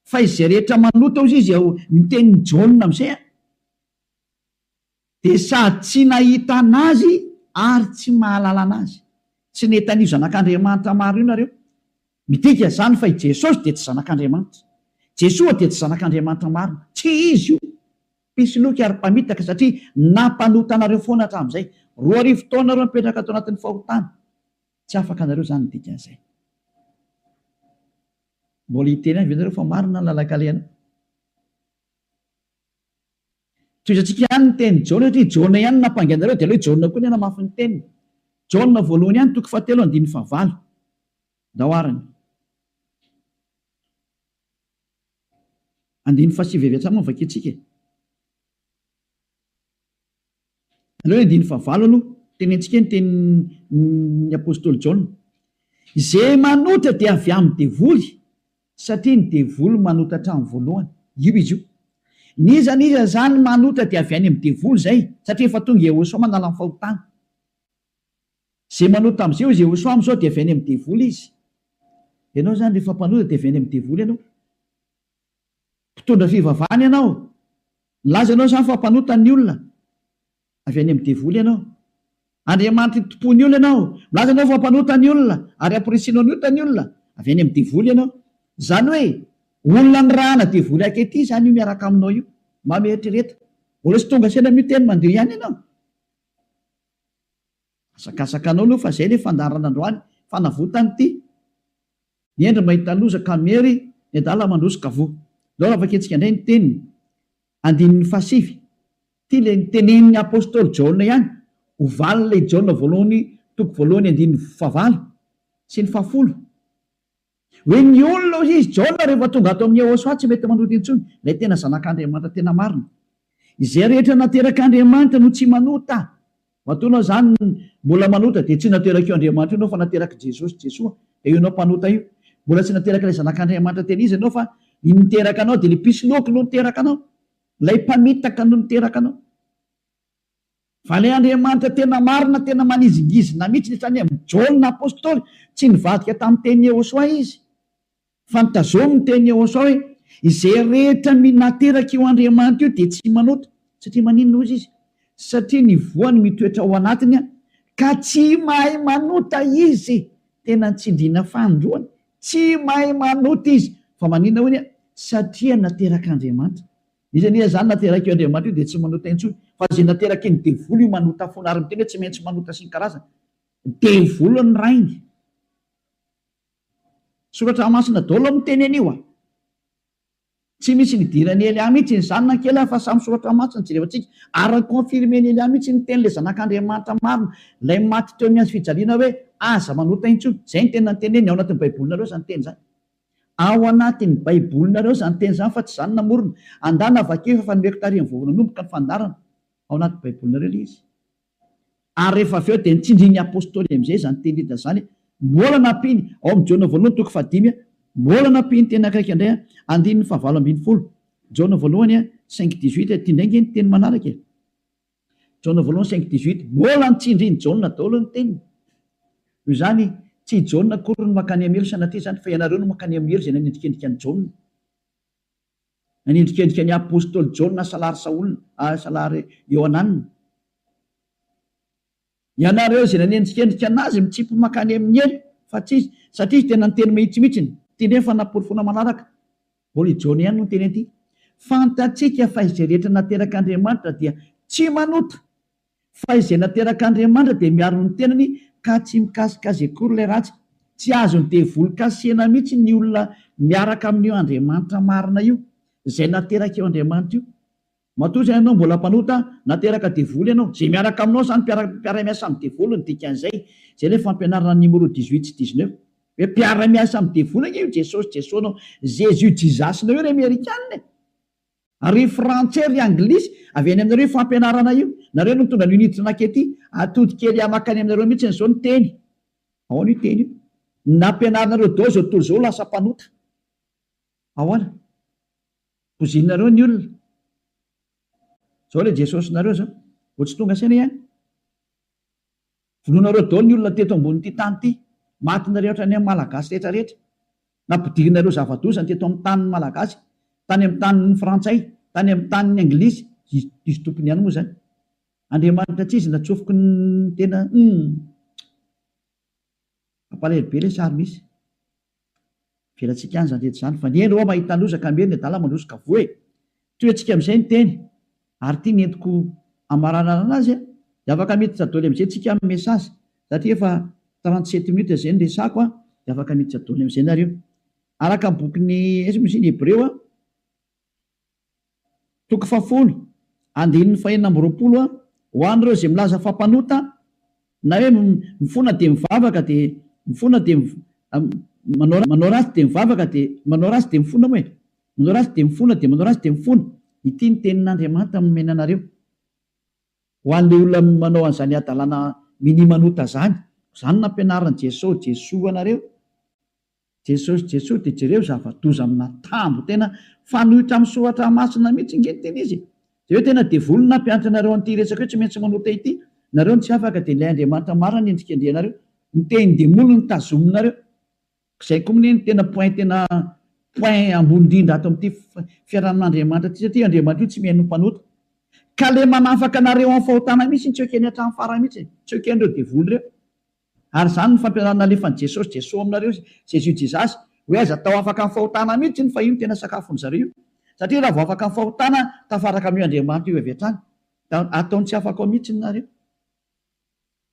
Fa izay rehetra manota hozy izy ao ny tenin'i Jaona amin'izay dia sady tsy nahita an'Azy ary tsy mahalala an'Azy. Tsy nahita an'io Zanak'Andriamanitra maro io nareo. Midika izany fa i Jesosy dia tsy Zanak'Andriamanitra. Jesoa dia tsy Zanak'Andriamanitra marina. Tsy Izy io. Mpisoloky ary mpamitaka satria nampanota anareo foana hatramin'izay. 2000 taona nareo nipetraka ato anatin'ny fahotana. Tsy afaka anareo izany ny dikan'izay. Mbola hiteny ihany ve nareo fa marina ny lalan-kalehanao? Tohizantsika ihany ny tenin'i Jaona satria Jaona ihany no nampangy anareo dia aleo i Jaona koa ny hanamafy ny teniny. Jaona voalohany ihany toko fahatelo andininy fahavalo. Ndao arany. Andininy fahasivy avy hatrany moa no vakintsika e. Aleo ny andininy fahavalo aloha, tenentsika ny tenin'ny apostoly Jaona. Izay manota dia avy amin'ny devoly, satria ny devoly manota hatramin'ny voalohany. Io izy io. N'iza n'iza izany manota dia avy any amin'ny devoly izay, satria efa tonga Yehosua manala ny fahotana. Izay manota amin'izay hoy Yehosua amin'izao dia avy any amin'ny devoly izy. Ianao izany rehefa mpanota dia avy any amin'ny devoly ianao. Mpitondra fivavahana ianao. Milaza ianao izany fa mpanota ny olona. Avy any amin'ny devoly ianao. Andriamanitry ny tompon'ny olona ianao. Milaza ianao fa mpanota ny olona ary amporisihinao ny ota ny olona. Avy any amin'ny devoly ianao. Izany hoe olona nirahana devoly akety izany io miaraka aminao io. Mba mieritrereta. Mbola tsy tonga saina amin'io teny mandeha ihany ianao. Asakasaka anao aloha fa izay ilay fandaharana androany. Fanavotana ity. Ny hendry mahita loza ka miery, ny adala mandroso ka voa. Ndao raha vakintsika indray ny teniny. Andininy fahasivy. Ity ilay notenenin'ny apostoly Jaona ihany, ho valin'ilay Jaona voalohany toko voalohany andininy fahavalo sy ny fahafolo. Hoe ny olona hoy izy, Jaona rehefa tonga ato amin'i Yehosua tsy mety manota intsony, ilay tena zanak'Andriamanitra tena marina. Izay rehetra naterak'Andriamanitra no tsy manota. Matoa anao izany mbola manota dia tsy naterak'io Andriamanitra io ianao fa naterak'i Jesosy, Jesoa, dia io ianao mpanota io. Mbola tsy naterak'ilay Zanak'Andriamanitra tena izy ianao fa ny niteraka anao dia ilay mpisoloky no niteraka anao. Ilay mpamitaka no niteraka anao. Fa ilay Andriamanitra tena marina, tena manizingizina mihitsy hatrany amin'i Jaona Apostoly, tsy nivadika tamin'ny tenin'i Yehosua izy. Fa notazominy ny tenin'i Yehosua hoe, Izay rehetra naterak'io Andriamanitra io dia tsy manota. Satria maninona hozy izy? Satria ny voany mitoetra ao anatiny ka tsy mahay manota izy. Tena nitsindriana fanindroany. Tsy mahay manota izy. Fa maninona hoy ny Satria naterak'Andriamanitra. Iza anie izany naterak'io Andriamanitra io dia tsy manota intsony. Fa izay nateraky ny devoly io manota foana ary miteny hoe tsy maintsy manota sy ny karazany. Devoly ny rainy. Soratra masina daholo miteny an'io a! Tsy misy nidiran'i Elia mihitsy izany na kely fa samy soratra masina jerevantsika ary ni-confirmer-n'i Elia mihitsy ny teny ilay zanak'Andriamanitra marina ilay maty teo amin'ny hazo fijaliana hoe aza manota intsony. Izay ny teny noteneniny ao anatin'ny baibolinareo izany teny izany. Ao anatin'ny baibolinareo izany teny izany fa tsy izaho no namorona. Andana vakio efa nomeko tarihin'ny vao nanomboka ny fandaharana. Ao anaty baibolinareo ilay izy. Ary rehefa avy eo dia nitsindrin'ny Apostoly amin'izay izany teny rehetra izany, mbola nampiany, ao amin'ny Jaona voalohany toko fahadimy, mbola nampiany teny akaiky indray, andininy fahavalo ambin'ny folo, Jaona voalohany cinq dix-huit, ity indray ange ny teny manaraka e! Jaona voalohany cinq dix-huit, mbola nitsindrin'i Jaona daholo ny teniny. Noho izany, tsy i Jaona akory no mankany amin'ny helo sanatria izany, fa ianareo no mankany amin'ny helo izay nanendrikendrika an'i Jaona. Nanendrikendrika ny apostoly Jaona salary Saola, salary Iohanana. Ianareo izay nanendrikendrika anazy mitsipy mankany amin'ny helo, fa tsy izy, satria izy tena niteny mahitsy mihitsiny. Ity indray ny fanaporofoana manaraka. Mbola i Jaona ihany no niteny an'ity. Fantatsika fa izay rehetra naterak'Andriamanitra dia tsy manota. Fa izay naterak'Andriamanitra dia miaro ny tenany ka tsy mikasika azy akory ilay ratsy. Tsy azon'ny devoly kasihina mihitsy ny olona miaraka amin'io Andriamanitra marina io, izay naterak'io Andriamanitra io. Matoa izany ianao mbola mpanota, nateraka devoly ianao. Izay miaraka aminao izany mpiara-miasa amin'ny devoly ny dikan'izay. Izay ilay fampianarana numéro dix-huit sy dix-neuf. Hoe mpiara-miasa amin'ny devoly ange io Jesosy Jesoa-nao, Jésus Jesus-nao io ry Amerikana e! Ry frantsay ry anglisy, avy any aminareo io fampianarana io. Nareo no mitondra an'io niditra nankety. Atody kely makany aminareo mihitsy izao ny teny. Ahoana io teny io? Nampianarinareo daholo izao tontolo izao ho lasa mpanota. Ahoana? Pozinareo ny olona. Izao ilay Jesosinareo izao. Vao tsy tonga saina ihany. Vonoinareo daholo ny olona teto ambonin'ity tany ity. Matinareo hatrany amin'ny Malagasy rehetra rehetra. Nampidirinareo zava-doza ny teto amin'ny tanin'ny Malagasy, tany amin'ny tanin'ny Frantsay, tany amin'ny tanin'ny Anglisy, izy izy tompony ihany moa izany. Andriamanitra tsy izy natsofoky ny tena humm. Mampalahelo be ilay sary misy. Avelantsika any izany rehetra izany fa ny hendry hoa mahita loza ka miery ny adala mandroso ka voa e! Tohiantsika amin'izay ny teny ary ity ny entiko hamaranana anazy a! Dia afaka miditra doly amin'izay tsika amin'ny message satria efa 37 minutes izay ny resako a! Dia afaka miditra doly amin'izay nareo. Araka ny bokin'ny aiza moa izy iny Hebreo a! Toko fahafolo, andininy fahenina amby 20 a, Ho an'ireo izay milaza fa mpanota, na hoe mifona dia mivavaka dia mifona dia manao manao ratsy dia mivavaka dia manao ratsy dia mifona moa e! Manao ratsy dia mifona dia manao ratsy dia mifona. Ity ny tenin'Andriamanitra nomena anareo. Ho an'ilay olona manao an'izany hadalana minia manota izany, izany no nampianarin'i Jesoa, Jesoa anareo. Jesosy Jesoa dia jereo zava-doza amina tambo tena fanohitra amin'ny soratra masina mihitsy nge ny tena izy e! Jereo tena devoly no nampianatra anareo an'ity resaka hoe tsy maintsy manota ity, nareo no tsy afaka dia ilay Andriamanitra marina no endrikendrehanareo, ny tenin-demoly no tazominareo. Izay koa anie no tena point tena point ambony indrindra ato amin'ity fiarahamin'Andriamanitra ity satria Andriamanitra io tsy mihaino ny mpanota. Ka le manafaka anareo amin'ny fahotana mihitsy no tsy ekeny hatramin'ny farany mihitsy e! Tsy eken'ireo devoly ireo. Ary izany no fampianarana alefan'i Jesosy, Jesoa aminareo, Jésus Jesus, hoe aza atao afaka amin'ny fahotana mihitsy iny fa io no tena sakafon'ny zareo io. Satria raha vao afaka amin'ny fahotana, tafaraka amin'io Andriamanitra io avy hatrany. Da ataony tsy afaka ao mihitsy nareo.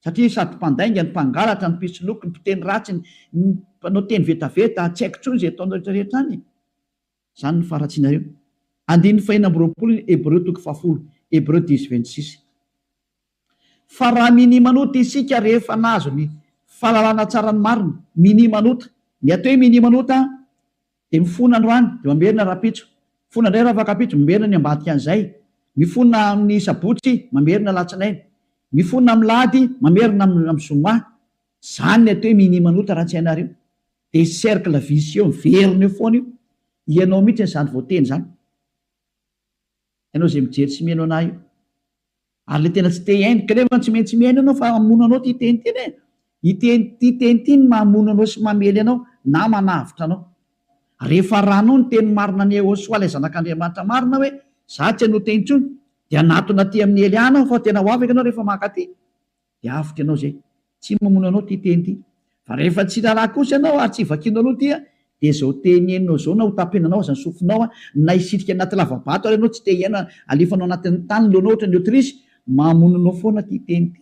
Satria sady mpandainga, ny mpangalatra, ny mpisoloky, ny mpiteny ratsy, ny mpanao teny vetaveta, tsy haiko intsony izay ataonareo rehetra rehetra any e. Izany no faharatsianareo. Andininy fahenina amby 20 ny Hebreo toko fahafolo, Hébreux dix 26. Fa raha minia manota isika rehefa nahazo ny fahalalana tsara ny marina, minia manota. Ny atao hoe minia manota dia mifona androany dia mamerina rahampitso, mifona indray rahafakampitso, mamerina ny ambadika an'izay, mifona amin'ny sabotsy, mamerina alatsinainy, mifona amin'ny lahady, mamerina amin'ny zoma. Izany ny atao hoe minia manota raha tsy hainareo. Dia cercle vicieux miverina eo foana io. Ianao mihitsy izany voateny izany. Ianao izay mijery sy mihaino anah io. Ary le tena tsy te hihaino, kanefa tsy maintsy mihaino ianao fa hamono anao ity teny ity anie. Ity ity teny ity no mamono anao sy mamely anao na manavotra anao. Rehefa arahanao ny teny marina an'i Yehosua ilay zanak'Andriamanitra marina hoe za tsy hanota intsony dia hanatona aty amin'i Elia anao fa tena ho afaka ianao rehefa maka aty. Dia avotra ianao izay. Tsy mamono anao ity teny ity. Fa rehefa tsy raharaha kosa ianao ary tsy vakianao aloha ity dia izao teny henonao izao na ho tapenanao aza ny sofinao na hisitrika anaty lava-bato ary ianao tsy te hihaino alefanao anatin'ny tany ny lohanao ohatran'ny autruche, mamono anao foana ity teny ity.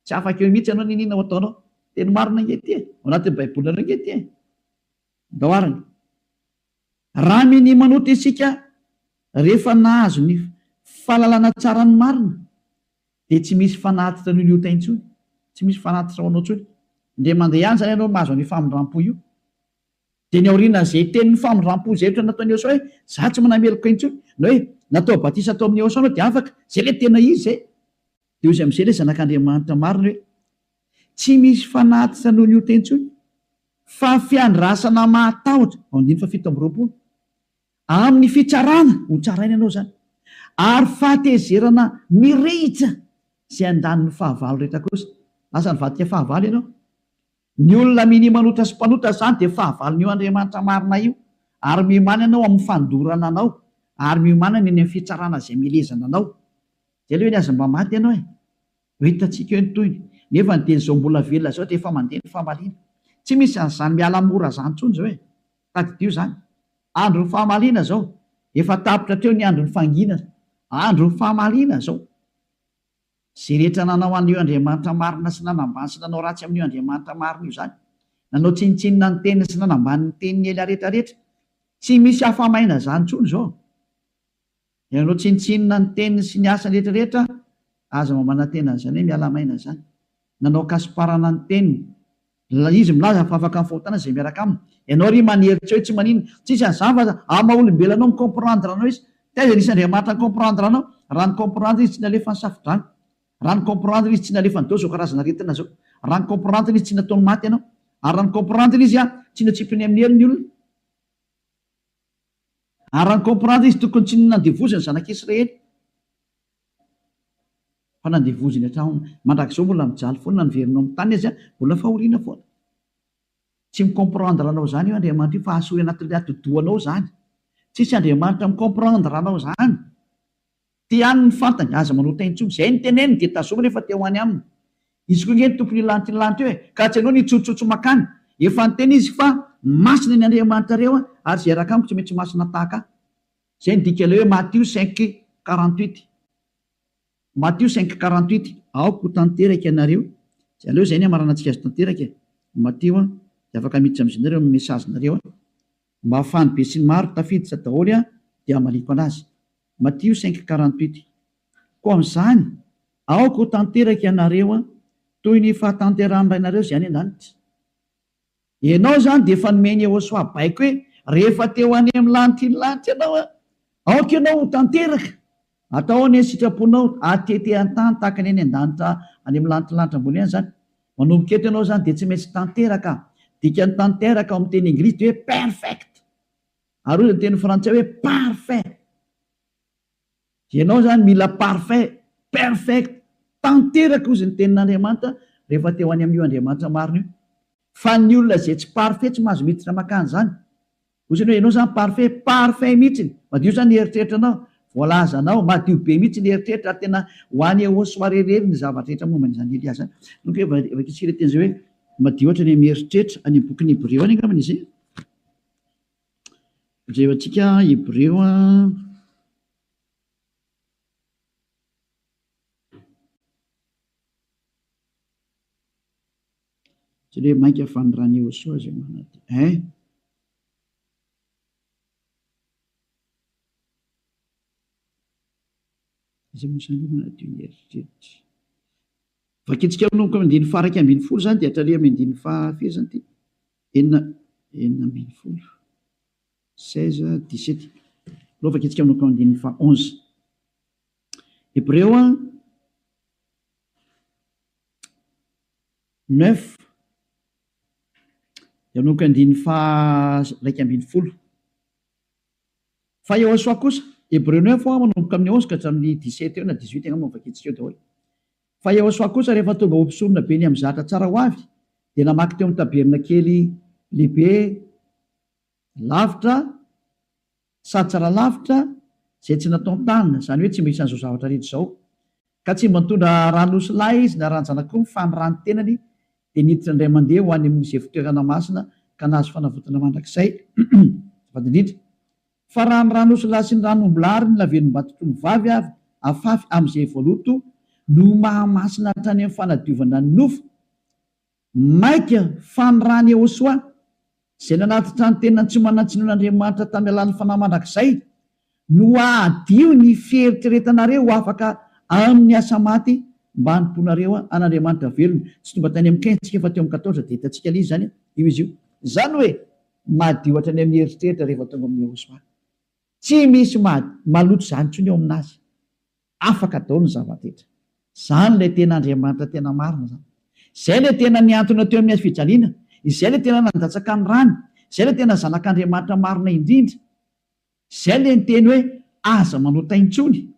Tsy afaka eo mihitsy ianao n'inon'inona ho ataonao. Teny marina ange ity e! Ao anatin'ny baibolinareo ange ity e! Ndao arany. Raha minia manota isika rehefa nahazo ny fahalalana tsara ny marina dia tsy misy fanatitra noho ny ota intsony, tsy misy fanatitra ho anao intsony. Indray mandeha ihany izany ianao mahazo an'io famindrampo io. Dia ny aorianan'izay tenin'ny famindrampo izay ohatra nataon'i Yehosua hoe, za tsy manameloka intsony, na hoe natao batisa tao amin'i Yehosua anao dia afaka, izay ilay tena izy izay. Dia hoy izy amin'izay ilay Zanak'Andriamanitra marina hoe, tsy misy fanatitra noho ny ota intsony, fa fiandrasana mahatahotra, ao andininy fahafito amby 20. Amin'ny fitsarana, ho tsaraina ianao izany, ary fahatezerana mirehitra izay handany ny fahavalo rehetra kosa. Lasa nivadika fahavalo ianao. Ny olona minia manota sy mpanota izany dia fahavalon'io Andriamanitra marina io, ary miomàna ianao amin'ny fandorana anao, ary miomàna ny any amin'ny fitsarana izay milezana anao. Izay aloha eny aza mba maty ianao e! Ho hitantsika eo ny tohiny. Nefa ny dia izao mbola velona izao dia efa mandeha ny famaliana. Tsy misy an'izany miala mora izany intsony izao e! Tadidio izany. Andron'ny fahamaliana izao. Efa tapitra hatreo ny andron'ny fanginana. Andron'ny fahamaliana izao. Izay rehetra nanao an'io Andriamanitra marina sy nanambany sy nanao ratsy amin'io Andriamanitra marina io izany. Nanao tsinontsinona ny teniny sy nanambany ny tenin'i Elia rehetra rehetra. Tsy misy afa-maina izany intsony izao. Izay nanao tsinontsinona ny teniny sy ny asany rehetra rehetra, aza mba manantena an'izany hoe miala maina izany. Nanao kasiparana ny teniny. Izy milaza fa afaka amin'ny fahotana izay miaraka aminy. Ianao ry manery tsy hoe tsy maninona. Tsisy an'izany fa amin'ny maha olombelona anao mi-comprendre anao izy. Taiza nisy Andriamanitra ni-comprendre anao? Raha ni-comprendre izy tsy nalefa ny safodrano. Raha ni-comprendre izy tsy nalefany daholo izao karazana aretina izao. Raha ni-comprendre izy tsy nataony maty ianao. Ary raha ni-comprendre izy tsy notsipiny amin'ny helo ny olona. Ary raha ni-comprendre izy tokony tsy nandevoziny ny zanak'Israely. Fa nandevoziny hatramin'ny mandrakizao mbola mijaly foana na niverina ao amin'ny tany aza mbola fahoriana foana. Tsy mi-comprendre anao izany io Andriamanitra io fa asory anatin'ilay atidohanao izany. Tsisy Andriamanitra mi-comprendre anao izany. Ty ihany ny fantany, aza manota intsony. Izay ny teneniny dia tazomy rehefa te ho any aminy. Izy koa ange ny tompon'io lanitra io lanitra io e! Ka tsy ianao no hitsotsotsy makany. Efa niteny izy fa masina ny Andriamanitrareo ary izay hiaraka amiko tsy maintsy masina tahaka ahy. Izay ny dikan'ilay hoe Matio 5, 48. Matio 5, 48, Aoka ho tanteraka ianareo. Izay aleo izay ny hamaranantsika azy tanteraka e. Matio an, dia afaka miditra amin'izay nareo amin'ny message-nareo an. Mba ahafahan'ny besinimaro tafiditra daholo an, dia hamaliako anazy. Matio 5, 48, Koa amin'izany, aoka ho tanteraka ianareo an, toy ny fahatanterahan'ny Rainareo izay any an-danitra. Ianao izany dia efa nomen'i Yehosua baiko hoe, rehefa te ho any amin'ny lanitry ny lanitra ianao an, aoka ianao ho tanteraka. Atao anie ny sitraponao, atete an-tany tahaka ny any an-danitra any amin'ny lanitry ny lanitra ambony any izany. Manomboka eto ianao izany dia tsy maintsy tanteraka. Dikan'ny tanteraka ao amin'ny teny anglisy dia hoe perfect. Ary hoy ny teny frantsay hoe parfait. Ianao izany mila parfait, perfect, tanteraka hozy ny tenin'Andriamanitra rehefa te ho any amin'io Andriamanitra marina io. Fa ny olona izay tsy parfait tsy mahazo miditra makany izany. Hozy ny hoe ianao izany parfait, parfait mihitsiny, madio izany ny eritreritranao, voalazanao, madio be mihitsy ny eritreritra ary tena ho any au soirée irery ny zavatra rehetra momba an'izany Elia izany. Donc vakintsika ilay teny izay hoe madio hatrany amin'ny eritreritra, any amin'ny bokin'ny Hebreo any angambany izy e. Jerentsika Hebreo a. Tsy hoe mainka fa ny ran'i Yehosua izay manadio. Hein? Iza moa izany manadio ny eritreritra? Vakintsika manomboka amin'ny andininy faha-11 izany dia hatrany amin'ny andininy faha-firy izany ity? 16, 16, 17. Aleo vakintsika manomboka amin'ny andininy faha 11. Hebreo a 9 dia manomboka andininy faha 11. Fa Yehosua kosa, Hebreo 9 a manomboka amin'ny 11 ka hatramin'ny 17 eo na 18 angamba no vakintsika eo daholo. Fa Yehosua kosa rehefa tonga ho mpisorona be ny amin'ny zatra tsara ho avy dia namaky teo amin'ny tabernakely lehibe lavitra sady tsara lavitra izay tsy nataon-tanana, izany hoe tsy mba isan'izao zavatra rehetra izao. Ka tsy mba nitondra ran'osy lahy izy na ran-janak'omby fa ny ran'ny tenany. dia niditra indray mandeha ho any amin'izay fitoerana masina ka nahazo fanavotana mandrakizay. Azafady indrindra. Fa raha ny ran'osilahy sy ny ran'ombilahy ary ny lavenom-batotr'ombivavy avy afafy amin'izay voaloto no mahamasina hatrany amin'ny fanadiovana ny nofo, Mainka fa ny ran'i Yehosua, izay nanatitra ny tenany tsy manan-tsinoan'Andriamanitra tamin'ny alalan'ny Fanahy mandrakizay, no hahadio ny fieritreretanareo ho afaka amin'ny asa maty mba hanompoanareo an'Andriamanitra velona. Tsy tonga tany amin'ny quinze tsika fa teo amin'ny quatorze dia hitantsika ilay izy izany, io izy io. Izany hoe madio hatrany amin'ny eritreritra rehefa tonga amin'i Yehosua. Tsy misy maloto izany intsony eo aminazy. Afaka daholo ny zava-drehetra. Izany ilay tena Andriamanitra tena marina izany. Izay ilay tena nihantona teo amin'ny hazo fijaliana. Izay ilay tena nandatsaka ny rany. Izay ilay tena Zanak'Andriamanitra marina indrindra. Izay ilay niteny hoe aza manota intsony.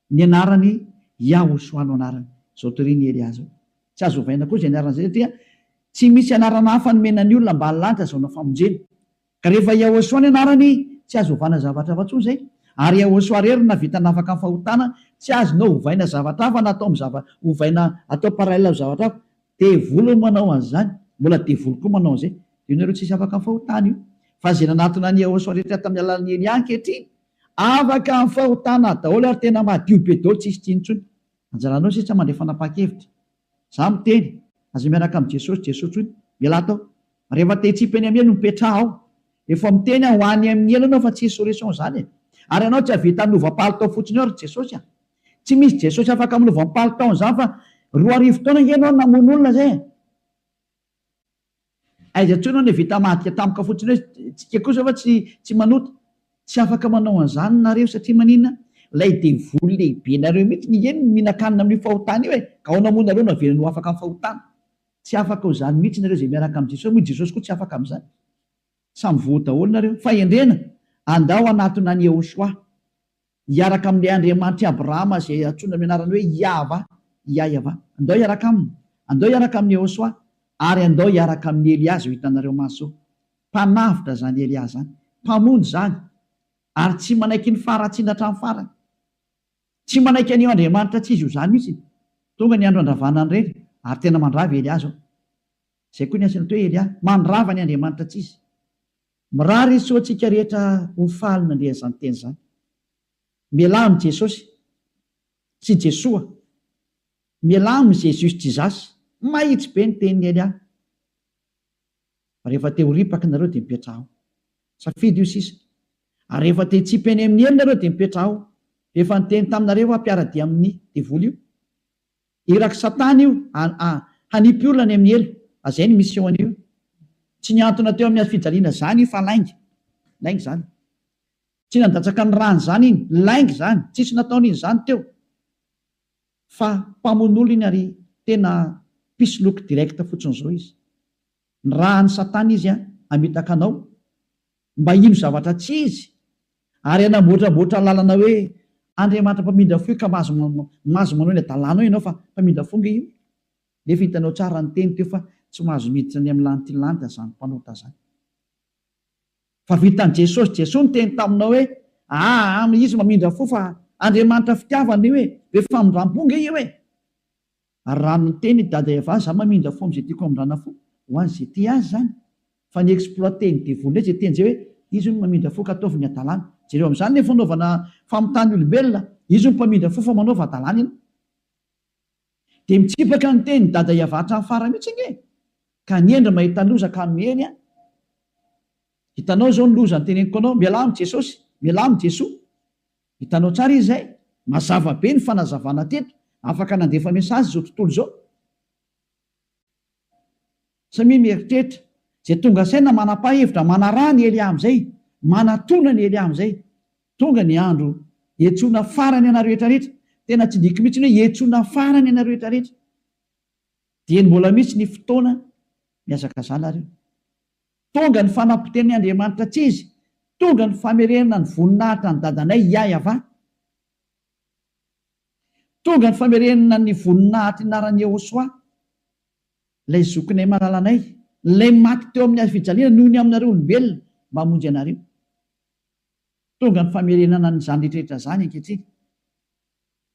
Ny anarany Yahoshuah no anarany. Izao torian'i Elia izao. Tsy azo ovaina koa izay anarana izay satria tsy misy anarana hafa nomena ny olona ambany lanitra azahoana famonjena. Ka rehefa Yahoshuah ny anarany, tsy azo ovana zavatra hafa intsony izay. Ary Yahoshuah irery no nahavita nafaka ny fahotana, tsy azonao ovaina zavatra hafa na atao amin'ny zava, ovaina atao parallèle amin'ny zavatra hafa. Devoly no manao an'izany, mbola devoly koa manao an'izay. Io nareo tsisy afaka amin'ny fahotana io. Fa izay nanatona an'i Yahoshuah rehetra tamin'ny alalan'i Elia ankehitriny, afaka amin'ny fahotana daholo ary tena madio be daholo tsisy tsiny intsony. Anjaranao sisa mandray fanapahan-kevitra. Za miteny, aza miaraka amin'i Jesosy, Jesoa tsony, mialà tao. Rehefa te hitsipy eny amin'ny helo mipetraha ao. Efa miteny aho ho any amin'ny helo ianao fa tsisy solution zany e. Ary ianao tsy hahavita hanova palitao fotsiny eo ry Jesosy a. Tsy misy Jesosy afaka manova ny palitaony zany fa 2000 taona ange ianao namono olona zay e. Aiza intsony aho no vita madika tampoka fotsiny hoe tsika kosa fa tsy tsy manota. Tsy afaka manao an'izany nareo satria maninona? Ilay devoly lehibe nareo mihitsy nge no mihinan-kanina amin'io fahotana io e! Ka ahoana moa nareo no avelany ho afaka amin'ny fahotana? Tsy afaka ho izany mihitsy nareo izay miaraka amin'i Jesosy, moa i Jesosy koa tsy afaka amin'izany. Samy voa daholo nareo. Fahendrena, andao hanatona an'i Yehoshuah. Hiaraka amin'ilay Andriamanitr'i Abrahama izay antsoina amin'ny anarany hoe Iahvah, Iaiavah. Andao hiaraka aminy. Andao hiaraka amin'i Yehosua. Ary andao hiaraka amin'i Elia izao hitanareo maso izao. Mpanavotra izany Elia izany. Mpamonjy izany. Ary tsy manaiky ny faharatsiana hatramin'ny farany. Tsy manaiky an'io Andriamanitra tsy izy io izany mihitsy. Tonga ny andro handravana an'ireny. Ary tena mandrava i Elia izao. Izay koa ny asany atao hoe Elia. Mandrava ny Andriamanitra tsy izy. Mirary soa antsika rehetra ho faly nandre an'izany teny izany. Mialà amin'i Jesosy sy Jesoa. Mialà amin'i Jesus Jesus. Mahitsy be ny tenin'i Elia. Fa rehefa te ho ripaka nareo dia mipetraha ao. Safidy io sisa. Ary rehefa te hitsipy any amin'ny helo nareo dia mipetraha ao. Efa niteny taminareo aho mpiara-dia amin'ny devoly io. Irak'i satana io hanipy olona any amin'ny helo. A zay ny mission an'io. Tsy nihantona teo amin'ny hazo fijaliana zany io fa lainga. Lainga zany. Tsy nandatsaka ny rany zany iny. Lainga zany. Tsisy nataony iny zany teo. Fa mpamono olona iny ary tena mpisoloky direct fotsiny zao izy. Nirahan'i satana izy hamitaka anao mba hino zavatra tsy izy ary hanamboatramboatra lalana hoe Andriamanitra mpamindra fo io ka mahazo mahazo manao ny adalanao ianao fa mpamindra fo nge io nefa hitanao tsara ny teny teo fa tsy mahazo miditra any amin'ny lanity lanitra zany mpanota zany fa vitan'i Jesosy Jesoa niteny taminao hoe aa izy mamindra fo fa Andriamanitra fitiavana io e be famindram-po nge io e Ary raha miteny i Dada Eva za mamindra fo amzay tiako hamindrana fo, ho an'izay tia azy zany. Fa ny exploiter ny devoly ndray zay teny zay hoe izy hono mamindra fo ka ataovy ny hadalana. Jereo amzany le fanaovana famitahana olombelona, izy hono mpamindra fo fa manaova hadalana ianao. Dia mitsipaka ny teny Dada Eva hatramin'ny farany mihitsy ange e! Ka ny hendry mahita loza ka miheny an! Hitanao izao ny loza noteneniko anao, mialà amin'i Jesosy, mialà amin'i Jesoa. Hitanao tsara izy izay? Mazava be ny fanazavana teto, afaka nandefa message izao tontolo izao. Samia mieritreritra, izay tonga saina manapaha hevitra manaraha an'i Elia amin'izay, manatona an'i Elia amin'izay. Tonga ny andro hiantsoana farany anareo rehetra rehetra, tena tsindriako mihitsy ny hoe hiantsoana farany anareo rehetra rehetra. Dieny mbola misy ny fotoana, mihazakazaha nareo. Tonga ny fanampoten'ny Andriamanitra tsy izy, tonga ny famerenana ny voninahitra an'i dadanay Yah-Yavah. Tonga ny famerenana ny voninahitry naran'i Yehosua, ilay zokinay malalanay, ilay maty teo amin'ny hazo fijaliana noho ny aminareo olombelona mba hamonjy anareo. Tonga ny famerenana an'izany rehetra rehetra izany ankehitriny.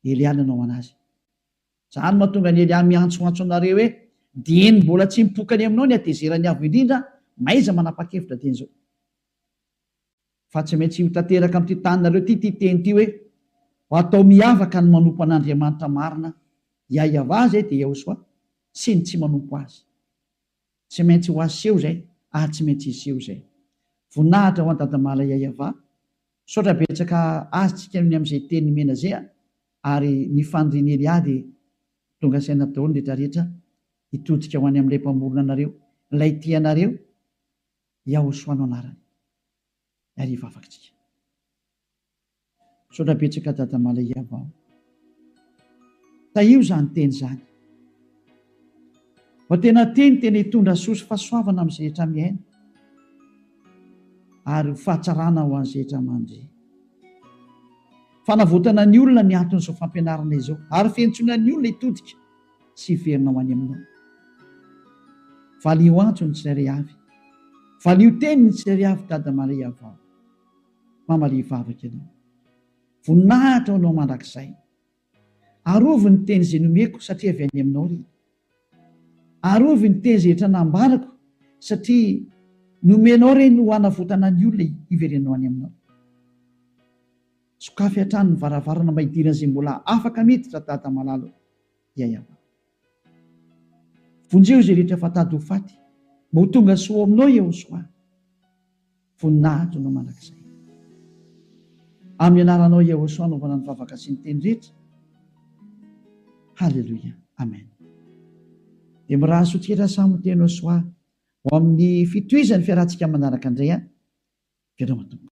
Elia nanao anazy. Izany mahatonga an'i Elia miantsoantso anareo hoe, Dieny mbola tsy mipoka any aminao ny hatezeran'ny Avo Indrindra, mahaiza manapa-kevitra dieny izao. Fa tsy maintsy ho tanteraka amin'ity taninareo ity ity teny ity hoe, Ho atao miavaka ny manompo an'Andriamanitra marina, Yahyaavah izay dia Yahoshuah, sy ny tsy manompo Azy. Tsy maintsy ho aseho izay ary tsy maintsy hiseho izay. Voninahitra ho an'i Dadamala Yahyaavah. Misaotra betsaka azy tsika ny amin'izay teny nomena zay a! Ary ny fanirian'i Elia dia tonga saina daholo ny rehetra rehetra hitodika ho any amin'ilay Mpamorona anareo, ilay tia anareo, Yahoshua no anarany. Ary hivavaka tsika. Misaotra betsaka Dada Malaiava o. Tahio izany teny izany. Fa tena teny tena hitondra soa sy fahasoavana amin'izay rehetra mihaino. Ary ho fahatsarana ho an'izay rehetra mandre. Fanavotana ny olona ny anton'izao fampianarana izao. Ary fiantsoana ny olona hitodika sy hiverina ho any aminao. Valio antso ny tsirairay avy. Valio teny ny tsirairay avy Dada Maria vao. Mamalia vavaka ianao. Voninahitra ho anao mandrakizay. Arovy ny teny izay nomeko satria avy any aminao ry. Arovy ny teny izay rehetra nambarako satria nomenao ireny ho hanavotana ny olona hiverenao any aminao. Sokafy hatrany ny varavarana mba hidiran'izay mbola afaka miditra Dada malala o. Yayaba. Vonjeo izay rehetra efa tady ho faty mba ho tonga soa ao aminao Yehosoa. Voninahitra anao mandrakizay. Amin'ny anaranao Yehosoa anaovana ny vavaka sy ny teny rehetra. Haleloia. Amen. Dia mirary soa tsika samy ho teny Soa ho amin'ny fitohizan'ny fiarahantsika manaraka indray an. Veloma tompoko.